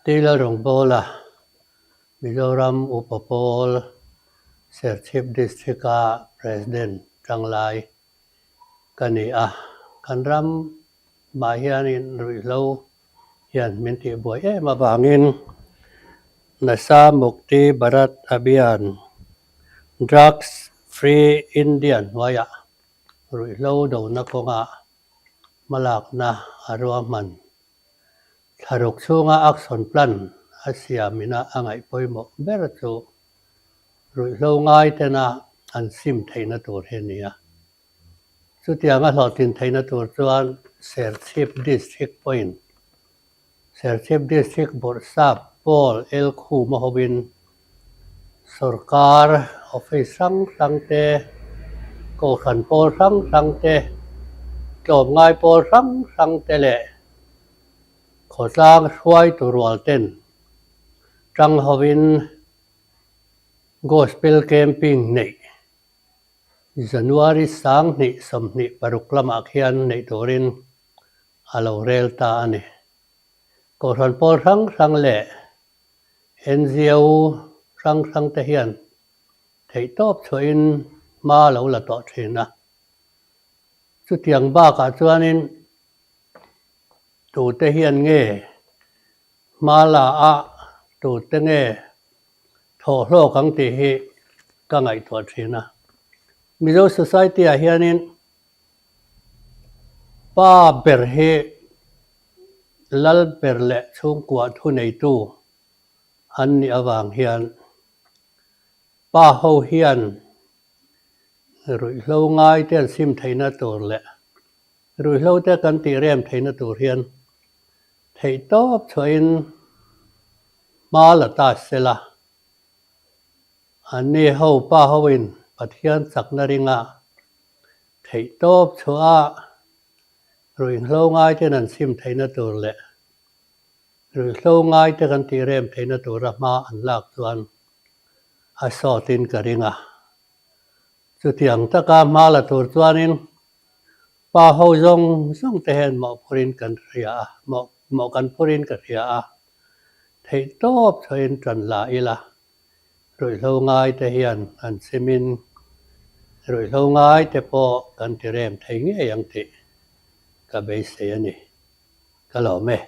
Taylor Rawngbawla, Mizoram Upa Pawl, Serchhip District-a President tanglai ka ni a. Kan ram mah hianin ruihhlo hian min tihbuai em avangin Nasha Mukti Bharat Abhiyan, Drugs Free India hnuaiah ruihhlo dona kawnga hmalakna a ruahman. Thlaruk chhunga action plan a siam ina a ngaih pawimawh ber chu ruihhlo ngai tena an sim theihna tur hi a ni a. Chutianga hlawhtlin theihna tur chuan Serchhip District pawhin Serchhip District Bawrhsap Paul L. Khuma hovin Sorkar office hrang hrang te, kohhran pawl hrang hrang te, tlawmngai pawl hrang hrang te leh khawtlang hruaitu rual ten tang hovin Gospel Camping neih January 2026 lamah khian neih turin a lo rel ta a ni. Kohhran pawl hrang hrang leh NGO hrang hrang te hian theihtawp chhuahin hma lo la tawh thin a. Chutiang bakah chuanin tute hian nge hma la a, tute nge thawh hlawk ang tih hi ka ngaihtuah thin a. Mizo society ah hianin Pa ber hi lal ber leh chhungkua thuneitu an nih avang hian pa ho hian ruihhlo ngai te an sim theihna tur leh ruihhlo te kan tih rem theihna tur hian theihtawp chhuahin hma la ta sela. Anni ho pa hoin Pathian chakna ringa theihtawp chhuah a ruihhlo ngaiten an sim theihna tur leh ruihhlo ngaite kan tih rem theihna tura hma an lak chuan a sawtin ka ring a. Chutiang taka hma la tur chuanin pa ho zawng zawng te hian mawhphurin kan hria a, mawh kan phurin ka hria a, theihtawp chhuahin tan la ila. Ruihhlo ngaite hian an chimin ruihhlo ngaite pawh kan ti rem thei ngei ang tih ka beisei a ni. Ka lawm e.